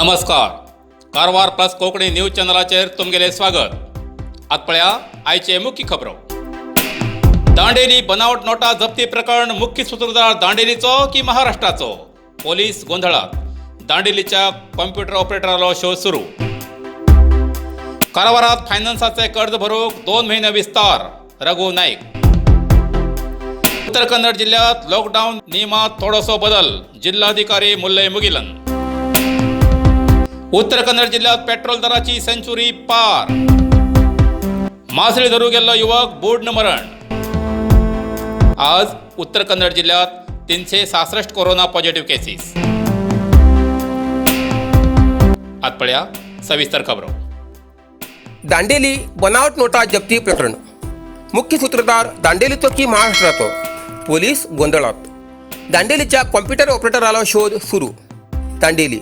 नमस्कार, Karwar plus Konkani news चॅनलाचेर तुमगेलें स्वागत. आतां पळया आयचे मुख्य खबरो. दांडेली बनावट नोटा जप्ती प्रकरण, मुख्य सूत्रधार दांडेलीचो की महाराष्ट्राचो? पोलीस गोंधळात. दांडेलीच्या कॉम्प्युटर ऑपरेटरालो शोध सुरू. कारवारात फायनान्साचे कर्ज भरूक 2 म्हयने विस्तार, रघु नाईक. उत्तर कन्नड जिल्ह्यात लॉकडाऊन नियमात थोडोसो बदल, जिल्हाधिकारी मुल्लय मुगिलन. उत्तर कन्नड जिल्ह्यात पेट्रोल दराची सेंचुरी पार. मासळी धरू गेल्लो युवक बुडून मरण. आज उत्तर कन्नड जिल्ह्यात 366 कोरोना पॉझिटिव्ह केसीस. आत पळया सविस्तर खबरो. दांडेली बनावट नोटा जप्ती प्रकरण, मुख्य सूत्रधार दांडेलीचो की महाराष्ट्राचो? पोलीस गोंधळात. दांडेलीच्या कॉम्प्युटर ऑपरेटरालो शोध सुरू. दांडेली.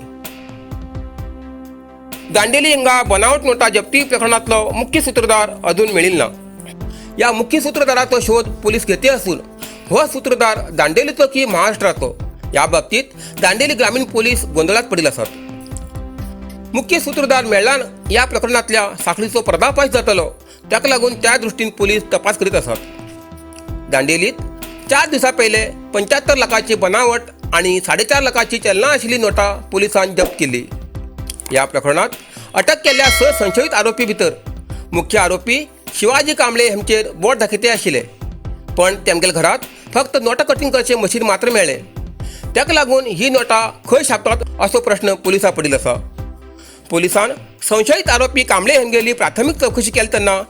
दांडेली हिंगा बनावट नोटा जप्ती प्रकरणातलो मुख्य सूत्रधार अजून मेळिल ना. या मुख्य सूत्रधाराचो शोध पोलीस घेते असून हो सूत्रधार दांडेलीचो की महाराष्ट्राचो या बाबतीत दांडेली ग्रामीण पोलीस गोंधळात पडिल आसात. मुख्य सूत्रधार मेळ्ळान या प्रकरणातल्या साखळीचो पर्दाफाश जातलो. ताका लागून त्या दृश्टीन पोलीस तपास करीत आसात. दांडेलीत 4 दिवसां पयले 75 लाखाची बनावट आणि 4.5 लाखाची चलना आशिल्ली नोटां पोलिसान जप्त केली. या प्रकरणात अटक केल्ल्या स संशयीत आरोपी भितर मुख्य आरोपी शिवाजी कांबळे हेंचेर बोट दाखयते आशिल्ले, पण तेमगेल्या घरात फक्त नोटां कटिंग करचें मशीन मात्र मेळ्ळें. ताका लागून ही नोटां खंय छापतात असो प्रश्न पोलिसां पडिल्लो आसा. पोलिसान संशयीत आरोपी कांबळे हेंगेली प्राथमीक चवकशी केली तेन्ना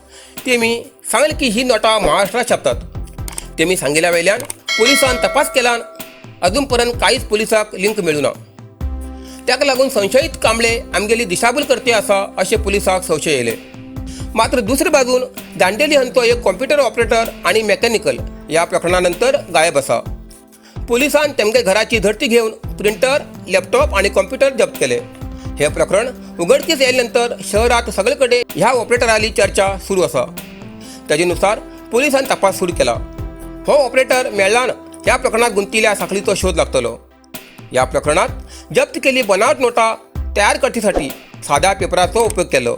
तेमी सांगलें की ही नोटां महाराष्ट्रात छापतात. तेमी सांगिल्ल्या वयल्यान पोलिसान तपास केल्यान अजून पर्यंत कांयच पोलिसाक लिंक मेळूं ना. ताका लागून संशयीत कांबळे आमगेली दिशाभूल करते आसा अशें पोलिसाक संशय येयले. मात्र दुसरे बाजून दांडेली हांचो एक कॉम्प्युटर ऑपरेटर आनी मेकॅनिकल ह्या प्रकरणा नंतर गायब आसा. पोलिसान तेमगे घराची झडटी घेवन प्रिंटर, लॅपटॉप आनी कॉम्प्युटर जप्त केले. हे प्रकरण उघडकीस येयले नंतर शहरात सगळे कडेन ह्या ऑपरेटराली चर्चा सुरू आसा. ताजे नुसार पोलिसान तपास सुरू केला. हो ऑपरेटर मेळ्ळान ह्या प्रकरणात गुंतिल्ल्या साखळीचो शोध लागतलो. या प्रकरणात जप्त केली बनावट नोटा तयार करचेसाठी साध्या पेपराचो उपयोग केलो.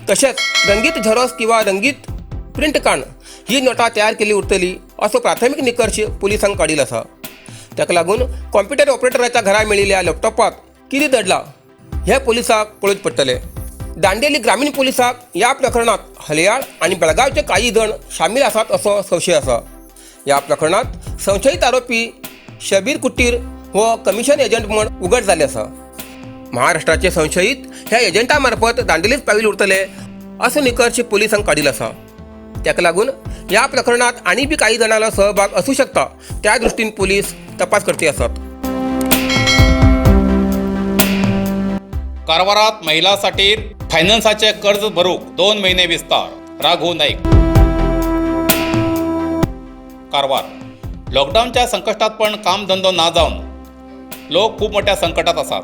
तशेंच रंगीत झेरॉक्स किंवा रंगीत प्रिंट काडून ही नोटां तयार केली उरतली असो प्राथमीक निकर्श पोलिसांक काडिल्लो आसा. ताका लागून कॉम्प्युटर ऑपरेटराच्या घरा मेळिल्ल्या लॅपटॉपात कितें दडला हे पोलिसाक पळोवचें पडटलें. दांडेली ग्रामीण पोलिसाक ह्या प्रकरणात हलयाळ आनी बेळगांवचे काही जण शामील आसात असो संशय आसा. ह्या प्रकरणात संशयीत आरोपी शबीर कुट्टीर हो कमिशन एजंट म्हूण उघड जाल्ले आसा. महाराष्ट्राचे संशयीत ह्या एजंटा मार्फत दांडेलीच पाविल्ले उरतले असो निकर्श पोलिसांक काडिल्लो आसा. ताका लागून ह्या प्रकरणात आनी बी काही जाणांलो सहभाग आसूं शकता, त्या दृश्टीन पोलीस तपास करते आसात. कारवारात महिलांसाठी फायनान्साचे कर्ज भरूक 2 महिने विस्तार, राघू नाईक. कारवार. लॉकडाऊनच्या संकश्टात पण कामधंदो ना जावन लोक खूप मोठ्या संकटात आसात.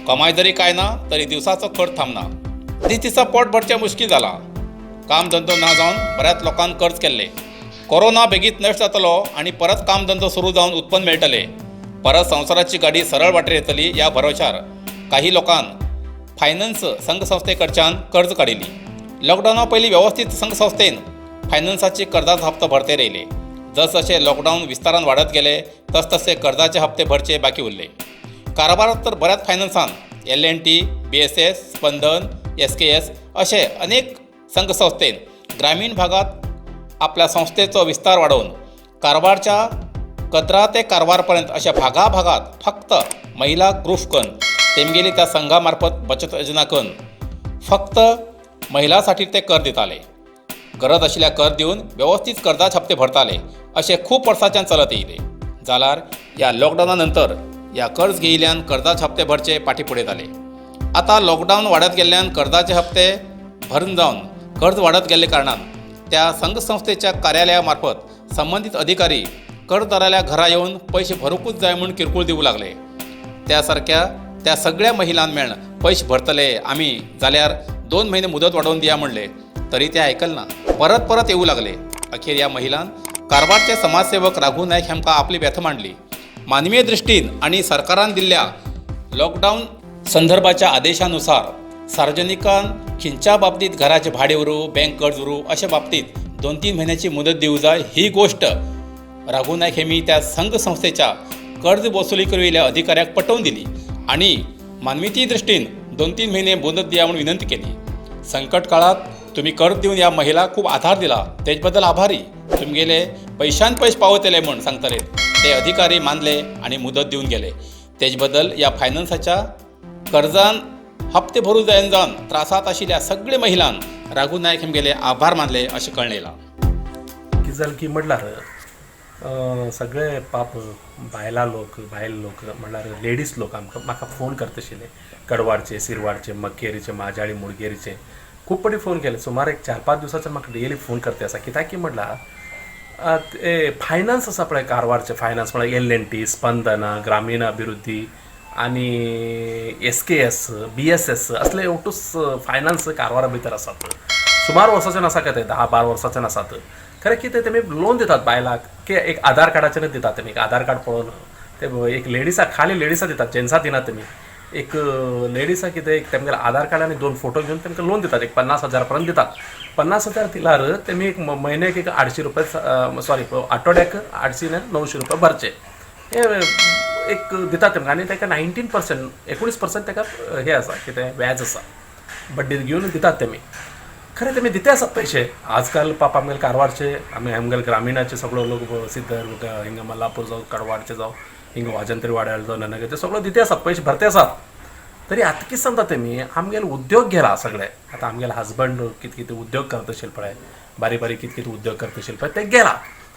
कमाय जरी काय ना तरी दिवसाचो खर्च थांबना. दीस दिसा पोट भरचें मुश्कील जाला. कामधंदो ना जावन बऱ्याच लोकांक कर्ज केल्ले. कोरोना बेगीत नश्ट जातलो आनी परत कामधंदो सुरू जावन उत्पन्न मेळटले, परत संवसाराची गाडी सरळ वाटेर येतली ह्या भरोशार काही लोकांन फायनान्स संघसंस्थे कडच्यान कर्ज काडिल्ली. लॉकडावना पयलीं वेवस्थीत संघसंस्थेन फायनान्साची कर्जाचो हप्तो भरते रायले. जसजशे लॉकडावन विस्तारान वाडत गेले तस तसे कर्जाचे हप्ते भरचे बाकी उरले. कारवारात तर बऱ्याच फायनान्सान एल एन टी, बीएसएस, स्पंदन, एसकेएस असे अनेक संघसंस्थेन ग्रामीण भागात आपल्या संस्थेचो विस्तार वाडोवन कारवारच्या कद्रा ते कारवारपर्यंत अशा भागाभागात फक्त महिला ग्रुप कन तेमगेली त्या संघा मार्फत बचत योजना कन फक्त महिलांसाठी ते कर दिताले. गरज आशिल्ल्या कर दिवन वेवस्थीत कर्जाचे हप्ते भरताले. अशें खूब वर्सांच्यान चलत येयले. जाल्यार ह्या लॉकडावना नंतर ह्या कर्ज घेयिल्ल्यान कर्जाचे हप्ते भरचे फाटीं फुडें जाले. आतां लॉकडावन वाडत गेल्ल्यान कर्जाचे हप्ते भरून जावन कर्ज वाडत गेल्ले कारणान त्या संघसंस्थेच्या कार्यालया मार्फत संबंदीत अधिकारी कर्जदाराल्या घरा येवन पयशे भरूंकूच जाय म्हूण किरकोळ दिवूं लागले. त्या सारक्या त्या सगळ्या महिलांक मेळन पयशे भरतले आमी, जाल्यार 2 म्हयने मुदत वाडोवन दिया म्हणले तरी ते आयकल ना. परत परत येवूं लागले. अखेर ह्या महिलान कारवारचे समाजसेवक राघू नायक हांकां आपली व्यथा मांडली. मानवीय दृश्टीन आनी सरकारान दिल्ल्या लॉकडावन संदर्भाच्या आदेशानुसार सार्वजनिकान खंयच्या बाबतीत घराचें भाडें उरूं, बँक कर्ज उरूं, अशा बाबतीत 2-3 म्हयन्याची मुदत दिवंक जाय. ही गोश्ट राघू नायक हेमी त्या संघ संस्थेच्या कर्ज वसुली करविल्या अधिकाऱ्याक पटोवन दिली आनी मानविती दृश्टीन 2-3 म्हयने मुदत दिया म्हणून विनंती केली. संकट काळात तुम्ही कर्ज दिवन ह्या महिलाक खूब आधार दिला, तेज बद्दल आभारी. तुमगेले पैशान पैश पावतले म्हूण सांगतले ते अधिकारी मानले आनी मुदत दिवन गेले. तेज बद्दल ह्या फायनान्साच्या कर्जान हप्ते भरूं जायना जावन त्रासात आशिल्ल्या सगळे महिलान राघू नायक हेमगेले आभार मानले अशें कळ्ळें येयलां. कितें जालें की म्हणल्यार सगळे पाप बायलां लोक, बायल लोक, म्हणल्यार लेडीज लोक आमकां म्हाका फोन करता आशिल्ले. कडवाडचे, सिरवाडचे, मक्केरीचे, माजाळी, मुडगेरीचे खूब फावटी फोन केले. सुमार एक 4-5 दिवसाच्यान म्हाका डेली फोन करते आसा. कित्याक की म्हणल्यार ते फायनान्स आसा पळय, कारवारचे फायनान्स म्हळ्यार एल एन टी, स्पंदना, ग्रामीण अभिवृद्धी आनी एस के एस, बी एस एस असले एवटूच फायनान्स कारवारा भितर आसात. सुमार वर्साच्यान आसा काय ते, 10-12 वर्साच्यान आसात. खरें कितें, तेमी लोन दितात बायलांक की एक आधार कार्डाचेरच दितात. तेमी एक आधार कार्ड पळोवन ते एक लेडिसाक, खाली लेडिसाक दितात, जेंट्साक दिनात. तेमी एक लेडिसाक कितें एक तेमगेलें आधार कार्ड आनी दोन फोटो घेवन तेमकां लोन दितात. एक 50,000 पर्यंत दितात. 50,000 दिल्यार तेमी एक म्हयन्याक एक 800 रुपया, सॉरी, आठवड्याक 800 न्हय, 900 रुपया भरचे. हे एक दितात तेमकां आनी ताका 19%, 19% ताका हे आसा, कितें व्याज आसा, बड्डी घेवन दितात तेमी. खरें तेमी दिते आसात पयशे. आजकाल पाप आमगेले कारवारचे, आमी आमगेले ग्रामिणाचे सगळो लोक, सिद्दर, हिंगा मल्लापूर जावं, कडवाडचे जावं, हिंगा वाजंत्री वाड्यार जावं, ननगेचे सगळो दिते आसात, पयशे भरते आसात. तरी आतां कितें सांगता तेमी, आमगेले उद्योग गेला सगळे. आतां आमगेले हजबंड कितें कितें उद्योग करता आशिल्ले पळय, बारीक बारीक कितें कितें उद्योग करता आशिल्ले पळय, ते गेला.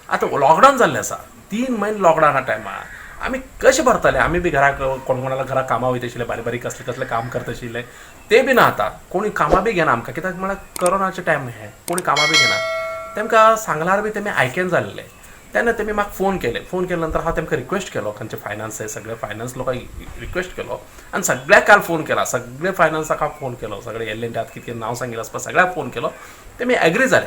आतां लॉकडावन जाल्लें आसा. 3 म्हयने लॉकडावना टायमार आमी कशें भरतले? आमी बी घराक कोण कोणाला घरा कामां वयता आशिल्ले, बारीक बारीक कसले कसले काम करता आशिल्ले, ते बी ना. आतां कोणी कामां बी घेना आमकां, कित्याक म्हळ्यार कोरोनाचे टायम हे, कोणी कामां बी घेना. तेमकां सांगल्यार बी तेमी आयकना जाल्ले. तेन्ना तेमी म्हाका फोन केले. फोन केले नंतर हांव तेमकां रिक्वेस्ट केलो, खंयचे फायनान्स हे सगळे फायनान्स लोकांक रिक्वेस्ट केलो आनी सगळ्याक काल फोन केला. सगळे फायनान्साक हांव फोन केलो, सगळे एल एन टी आतां कितें नांव सांगिल्लें आसा पळय, सगळ्याक फोन केलो. तेमी एग्री जाले,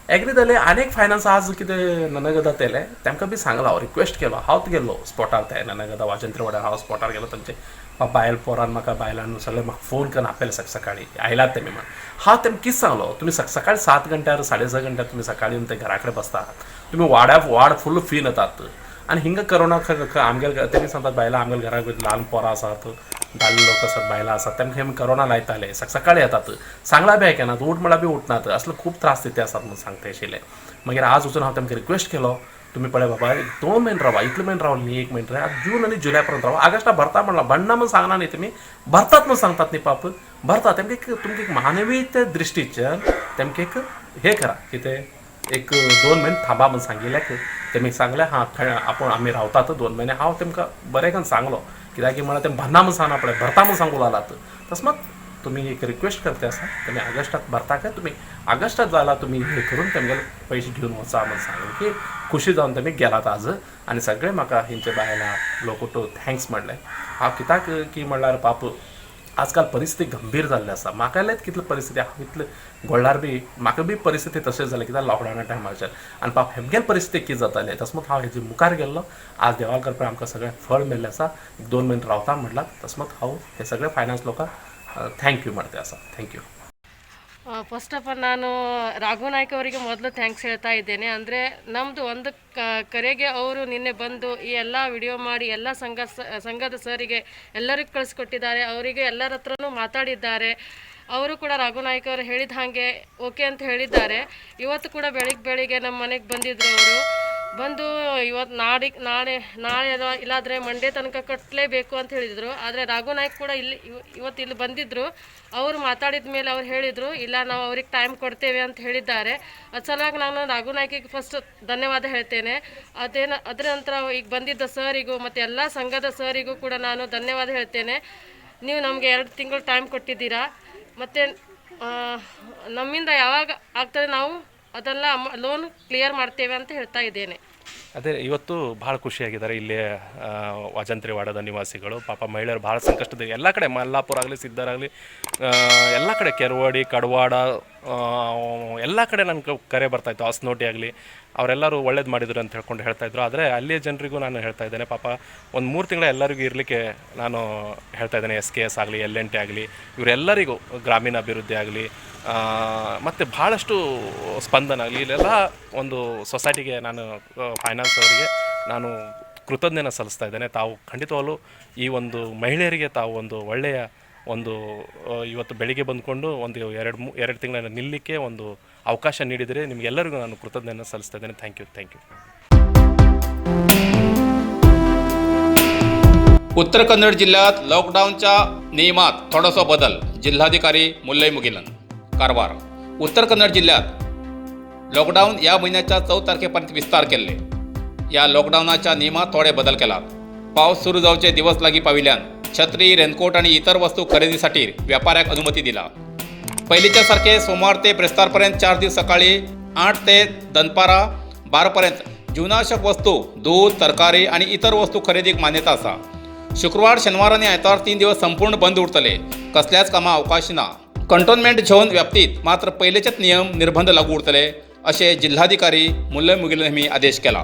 एग्री जाले. आनी एक फायनान्स आज कितें ननगदा तेले, तेमकां बी सांगलां हांव, रिक्वेस्ट केलो. हांवच गेल्लो स्पॉटार, ते ननगदा वाजंत्री वाड्यार हांव स्पॉटार गेलो. तांचे बायल पोरान म्हाका, बायलान सगळे म्हाका फोन करून आपयले, सक सकाळी आयलात तेमी म्हण. हांव तेमकां कितें सांगलो, तुमी सक सकाळी 7 घंट्यार, 6.30 घंट्यार तुमी सकाळी येवन ते घरा कडेन बसतात, तुमी वाड्या वाड फुल्ल फिरून येतात आनी हिंगा करोना आमगेले. तेमी सांगतात बायलां, आमगेले घराक ल्हान पोरां आसात, धाडले लोक आसात, बायलां आसात, तेमकां आमी करोना लायताले. सक सकाळी येतात, सांगला बी आयकनात, उठ म्हळ्यार बी उठनात, असले खूब त्रास दिते आसात म्हणून सांगता आशिल्ले. मागीर आज वचून हांव तेमकां रिक्वेस्ट केलो, तुमी पळय बाबा, एक 2 म्हयने रावा, इतले म्हयने रावले न्ही, एक म्हयनो राव, जून आनी जुलय पर्यंत रावा. ऑगस्टा भरता म्हणला, भरना म्हूण सांगना न्ही, तुमी भरतात म्हूण सांगतात न्ही पाप, भरतात. तेमकां एक तुमकां एक मानवी ते दृश्टीच्यान तेमकां एक हे करा, कितें एक 2 म्हयने थांबा म्हूण सांगिल्ल्याक तेमी सांगलें, हां, आपूण आमी रावतात 2 म्हयने. हांव तेमकां बरें करून सांगलो, कित्याक की म्हळ्यार ते भरना म्हूण सांगना पळय, भरता म्हूण सांगूं लागलात. तस्मात तुमी एक रिक्वेस्ट करते आसा, तुमी ऑगस्टाक भरता काय, तुमी ऑगस्टाक जाला तुमी हे करून तेमगेले पयशे घेवन वचा म्हूण सांगून की खुशी जावन तेमी गेलात आज. आनी सगळे म्हाका हेंचे बायलां लोक thanks म्हणलें. हांव कित्याक की म्हणल्यार पाप आजकाल परिस्थिती गंभीर जाल्ली आसा. म्हाका कितली परिस्थिती, हांव इतले गोळ्ळार बी म्हाका बी परिस्थिती तशें जालें, कित्याक लॉकडावना टायमाचेर आनी पाप हेमगेल परिस्थिती कितें जातालें. तस्मात हांव हेजे मुखार गेल्लो. आज देवा कृपेन आमकां सगळें फळ मेळ्ळें आसा. 2 म्हयने रावता म्हणलां. तस्मात हांव हे सगळे फायनान्स लोकांक thank you म्हणते आसा. Thank you. First of all ನಾನು ರಾಘು ನಾಯ್ಕ ಅವರಿಗೆ ಮೊದಲು thanks ಹೇಳ್ತಾ ಇದ್ದೇನೆ. ಅಂದರೆ ನಮ್ಮದು ಒಂದು ಕರೆಗೆ ಅವರು ನಿನ್ನೆ ಬಂದು ಈ ಎಲ್ಲ ವಿಡಿಯೋ ಮಾಡಿ ಎಲ್ಲ ಸಂಘದ ಸರಿಗೆ ಎಲ್ಲರಿಗೂ ಕಳಿಸ್ಕೊಟ್ಟಿದ್ದಾರೆ. ಅವರಿಗೆ ಎಲ್ಲರ ಹತ್ರನೂ ಮಾತಾಡಿದ್ದಾರೆ. ಅವರು ಕೂಡ ರಾಘು ನಾಯ್ಕ ಅವರು ಹೇಳಿದ ಹಾಗೆ ಓಕೆ ಅಂತ ಹೇಳಿದ್ದಾರೆ. ಇವತ್ತು ಕೂಡ ಬೆಳಿಗ್ಗೆ ಬೆಳಿಗ್ಗೆ ನಮ್ಮ ಮನೆಗೆ ಬಂದಿದ್ದರು ಅವರು. ಬಂದು ಇವತ್ತು ನಾಳೆ ನಾಳೆ ಇಲ್ಲಾದರೆ ಮಂಡೇ ತನಕ ಕಟ್ಟಲೇಬೇಕು ಅಂತ ಹೇಳಿದರು. ಆದರೆ ರಾಘು ನಾಯ್ಕ್ ಕೂಡ ಇಲ್ಲಿ ಇವತ್ತು ಇಲ್ಲಿ ಬಂದಿದ್ದರು. ಅವರು ಮಾತಾಡಿದ ಮೇಲೆ ಅವ್ರು ಹೇಳಿದರು, ಇಲ್ಲ, ನಾವು ಅವ್ರಿಗೆ ಟೈಮ್ ಕೊಡ್ತೇವೆ ಅಂತ ಹೇಳಿದ್ದಾರೆ. ಅದು ಸಲುವಾಗಿ ನಾನು ರಾಘು ನಾಯ್ಕಿಗೆ ಫಸ್ಟ್ ಧನ್ಯವಾದ ಹೇಳ್ತೇನೆ. ಅದರ ನಂತರ ಈಗ ಬಂದಿದ್ದ ಸರಿಗೂ ಮತ್ತು ಎಲ್ಲ ಸಂಘದ ಸರಿಗೂ ಕೂಡ ನಾನು ಧನ್ಯವಾದ ಹೇಳ್ತೇನೆ. ನೀವು ನಮಗೆ 2 ತಿಂಗಳು ಟೈಮ್ ಕೊಟ್ಟಿದ್ದೀರಾ. ಮತ್ತು ನಮ್ಮಿಂದ ಯಾವಾಗ ಆಗ್ತದೆ, ನಾವು ಅದೆಲ್ಲ ಲೋನ್ ಕ್ಲಿಯರ್ ಮಾಡ್ತೇವೆ ಅಂತ ಹೇಳ್ತಾ ಇದ್ದೇನೆ. ಅದೇ, ಇವತ್ತು ಭಾಳ ಖುಷಿಯಾಗಿದ್ದಾರೆ ಇಲ್ಲಿ ವಾಜಂತ್ರಿ ವಾಡದ ನಿವಾಸಿಗಳು. ಪಾಪ ಮಹಿಳೆಯರು ಭಾಳ ಸಂಕಷ್ಟದ, ಎಲ್ಲ ಕಡೆ, ಮಲ್ಲಾಪುರ ಆಗಲಿ, ಸಿದ್ದರಾಗಲಿ, ಎಲ್ಲ ಕಡೆ, ಕೆರವಾಡಿ, ಕಡವಾಡ. ಎಲ್ಲ ಕಡೆ ನನಗೆ ಕರೆ ಬರ್ತಾಯಿತ್ತು. ಆಸ್ನೋಟಿ ಆಗಲಿ ಅವರೆಲ್ಲರೂ ಒಳ್ಳೇದು ಮಾಡಿದರು ಅಂತ ಹೇಳ್ಕೊಂಡು ಹೇಳ್ತಾಯಿದ್ರು. ಆದರೆ ಅಲ್ಲಿಯ ಜನರಿಗೂ ನಾನು ಹೇಳ್ತಾ ಇದ್ದೇನೆ, ಪಾಪ ಒಂದು 3 ತಿಂಗಳ ಎಲ್ಲರಿಗೂ ಇರಲಿಕ್ಕೆ ನಾನು ಹೇಳ್ತಾ ಇದ್ದೇನೆ. SKS ಆಗಲಿ, LNT ಆಗಲಿ, ಇವರೆಲ್ಲರಿಗೂ ಗ್ರಾಮೀಣ ಅಭಿವೃದ್ಧಿ ಆಗಲಿ, ಮತ್ತು ಭಾಳಷ್ಟು ಸ್ಪಂದನ ಆಗಲಿ, ಇಲ್ಲೆಲ್ಲ ಒಂದು ಸೊಸೈಟಿಗೆ ನಾನು ಫೈನಾನ್ಸ್ ಅವರಿಗೆ ನಾನು ಕೃತಜ್ಞತೆ ಸಲ್ಲಿಸ್ತಾ ಇದ್ದೇನೆ. ತಾವು ಖಂಡಿತವಾಗಲೂ ಈ ಒಂದು ಮಹಿಳೆಯರಿಗೆ ತಾವು ಒಂದು ಒಳ್ಳೆಯ ಒಂದು ಇವತ್ತು ಬೆಳಿಗ್ಗೆ ಬಂದುಕೊಂಡು ಒಂದು 2 ತಿಂಗಳ ನಿಲ್ಲಲಿಕ್ಕೆ ಒಂದು ಅವಕಾಶ ನೀಡಿದರೆ ನಿಮಗೆಲ್ಲರಿಗೂ ನಾನು ಕೃತಜ್ಞತೆಯನ್ನು ಸಲ್ಲಿಸ್ತಾ ಇದ್ದೇನೆ. Thank you, thank you. Uttara Kannada जिल्ह्यात लॉकडाऊनच्या नियमात थोडोसो बदल, जिल्हाधिकारी मुल्लई मुगिलन. कारवार. उत्तर कन्नड जिल्ह्यात लॉकडाऊन या म्हयन्याच्या 14 तारखेपर्यंत विस्तार केल्ले. या लॉकडाऊनाच्या नियमात थोडे बदल केलात. पावस सुरू जावचे दिवस लागीं पाविल्ल्यान छत्री, रेनकोट आणि इतर वस्तू खरेदीसाठी व्यापाऱ्याक अनुमती दिला. पहिलीच्या सारखे सोमवार ते ब्रेस्तारपर्यंत 4 दिवस सकाळी 8 ते दनपारा 12 पर्यंत जीवनावश्यक वस्तू, दूध, तरकारी आणि इतर वस्तू खरेदीक मान्यता आसा. शुक्रवार, शनिवार आणि आयतार 3 दिवस संपूर्ण बंद उरतले. कसल्याच कामाक अवकाश ना. कंटोनमेंट झोन व्याप्तीत मात्र पहिलेचेच नियम निर्बंध लागू उरतले अशें जिल्हाधिकारी मुल्लई मुगिलन हांणी आदेश केला.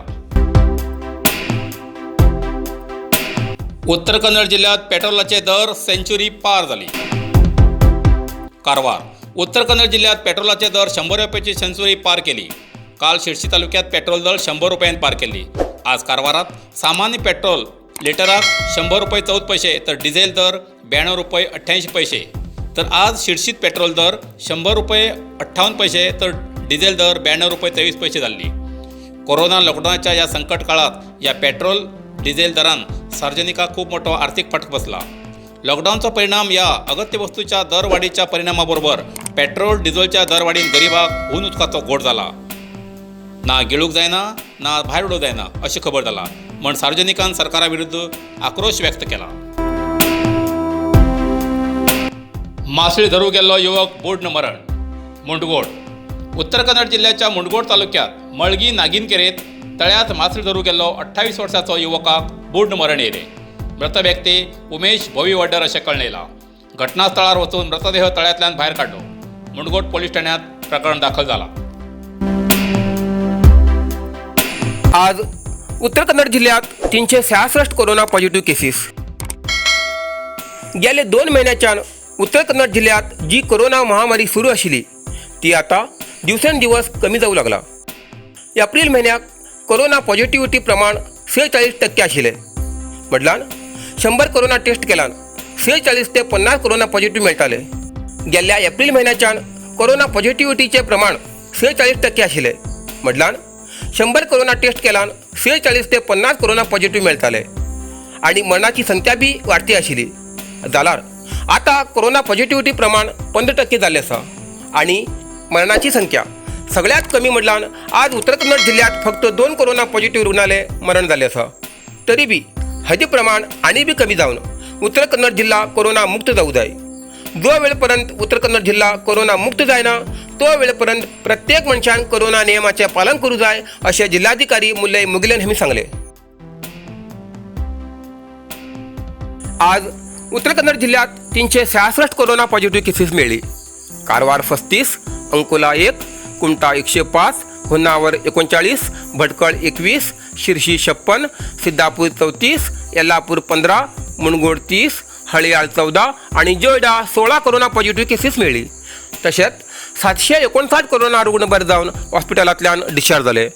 उत्तर कन्नड जिल्ह्यात पेट्रोलाचे दर सेंच्युरी पार जाली. कारवार. उत्तर कन्नड जिल्ह्यात पेट्रोलाचे दर 100 रुपयाची सेंच्युरी पार केली. काल शिरसी तालुक्यात पेट्रोल दर 100 रुपयान पार केली. आज कारवारात सामान्य पेट्रोल लिटराक 100 रुपये 14 पैसे तर डिझेल दर 92 रुपये 88 पैसे. तर आज शिरसीत पेट्रोल दर 100 रुपये 58 पैसे तर डिझेल दर 92 रुपये 23 पैसे जाल्ली. कोरोना लॉकडाऊनाच्या या संकट काळात या पेट्रोल डिझेल दरान सार्वजनिकांक खूब मोठो आर्थिक फटको बसला. लॉकडाऊनचो परिणाम या अगत्य वस्तूच्या दरवाढीच्या परिणामाबरोबर पेट्रोल डिझेलच्या दरवाढीन गरिबाक हून उदकाचो घोट जाला. ना गिळूंक जायना ना भायर उडोवंक जायना अशी खबर जाला म्हण सार्वजनिकान सरकारा विरुद्ध आक्रोश व्यक्त केला. मासळी धरूंक गेल्लो युवक बुडून मरण. मुंडगोड. उत्तर कन्नड जिल्ह्याच्या मुंडगोड तालुक्यात मळगी नागिनकेरेत तळ्यात मासळी धरूंक गेल्लो 28 वर्साचो युवकाक बुडून मरण येयलें. मृत व्यक्ती उमेश भोवी वड्डर अशें कळ्ळें येयलां. घटनास्थळार वचून मृतदेह तळ्यांतल्यान भायर काडलो. मुंडगोड पोलीस ठाण्यात प्रकरण दाखल जाला. आज उत्तर कन्नड जिल्ह्यात 366 कोरोना पॉझिटिव्ह केसीस. गेले 2 महिन्याच्यान उत्तर कन्नड जिल्ह्यात जी कोरोना महामारी सुरू आशिल्ली ती आता दिवसेंदिवस कमी जावं लागला. एप्रिल म्हयन्याक कोरोना पॉझिटिव्हिटी प्रमाण 46% आशिल्लें. म्हटल्यार 100 कोरोना टेस्ट केल्यान 46 ते 50 कोरोना पॉझिटिव्ह मेळटाले. गेल्ल्या एप्रिल म्हयन्याच्यान कोरोना पॉझिटिव्हिटीचें प्रमाण 46% आशिल्लें. म्हटल्यार 100 कोरोना टेस्ट केल्यान 46 ते 50 कोरोना पॉझिटिव्ह मेळटाले आनी मरणाची संख्या बी वाडटी आशिल्ली. जाल्यार आतां कोरोना पॉझिटिव्हिटी प्रमाण 15% जाल्लें आसा आनी मरणाची संख्या सगळ्यात कमी म्हटल्यार आज उत्तर कन्नड जिल्ह्यात फक्त 2 कोरोना पॉझिटिव्ह रुग्णालय मरण जाल्लें आसा. तरी बी हाजे प्रमाण आनी बी कमी जावन उत्तर कन्नड जिल्हा कोरोना मुक्त जावूं जाय. जो वेळपर्यंत उत्तर कन्नड जिल्हा कोरोना मुक्त जायना तो वेळपर्यंत प्रत्येक मनशान कोरोना नियमाचें पालन करूं जाय अशें जिल्हाधिकारी मुल्लई मुगिलन हांणी सांगलें. आज उत्तर कन्नड जिल्ह्यात 366 कोरोना पॉझिटिव्ह केसीस मेळ्ळी. कारवार 35, अंकोला 1, कुमठा 105, होन्नावर 39, भटकळ 21, शिरशी 56, सिद्धापूर 34, येल्लापूर 15, मुणगोड 30, हळियाळ 14 आणि जोयडा 16 कोरोना पॉझिटिव्ह केसीस मेळ्ळी. तशेंच 759 कोरोना रुग्ण बरे जावन हॉस्पिटलांतल्यान डिस्चार्ज जाले.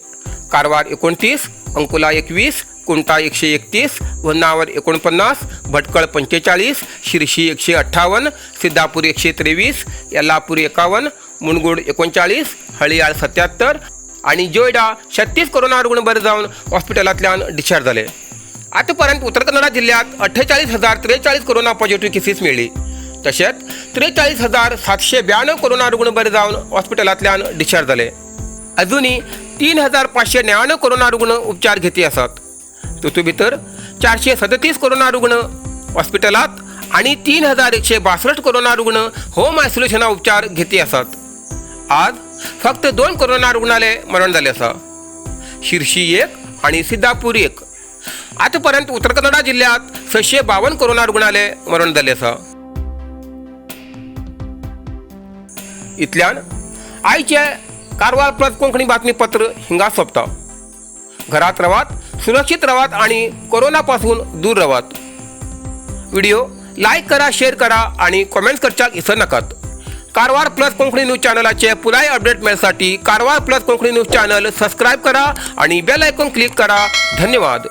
कारवार 29, अंकोला 21, कुमठा 131, होन्नावर 49, भटकळ 45, शिरशी 158, सिद्धापूर 123, येल्लापूर 51, मुणगोड 39, हळियाळ 77 आणि जोयडा 36 कोरोना रुग्ण बरे जावन हॉस्पिटलांतल्यान डिस्चार्ज जाले. आतापर्यंत उत्तर कन्नडा जिल्ह्यात 48,043 कोरोना पॉझिटिव्ह केसीस मेळ्ळी. तशेंच 43,792 कोरोना रुग्ण बरे जावन हॉस्पिटलांतल्यान डिस्चार्ज जाले. अजूनय 3,599 कोरोना रुग्ण उपचार घेती आसात. तातूंत भितर 437 कोरोना रुग्ण हॉस्पिटलांत आनी 3,162 कोरोना रुग्ण होम आयसोलेशना उपचार घेती आसात. आज फक्त 2 कोरोना रुग्णालय मरण जाल्लें आसा. शिरशी 1 आनी सिद्धापूर 1. आतापर्यंत उत्तर कन्नडा जिल्ह्यात 652 कोरोना रुग्णालय मरण जाल्लें आसा. इतल्यान आयचे कारवार प्लस कोंकणी बातमीपत्र हिंगा सोंपता. घरात रावात, सुरक्षित रावात आणि कोरोना पासून दूर रावात. व्हिडिओ लायक करा, शेअर करा आणि कॉमेंट्स करच्याक इसर नाकात. कारवार प्लस कोंकणी न्यूज चॅनलाचे पुराय update मेळसाठी Karwar plus Konkani news channel subscribe करा आणि बेल आयकॉन क्लिक करा. धन्यवाद.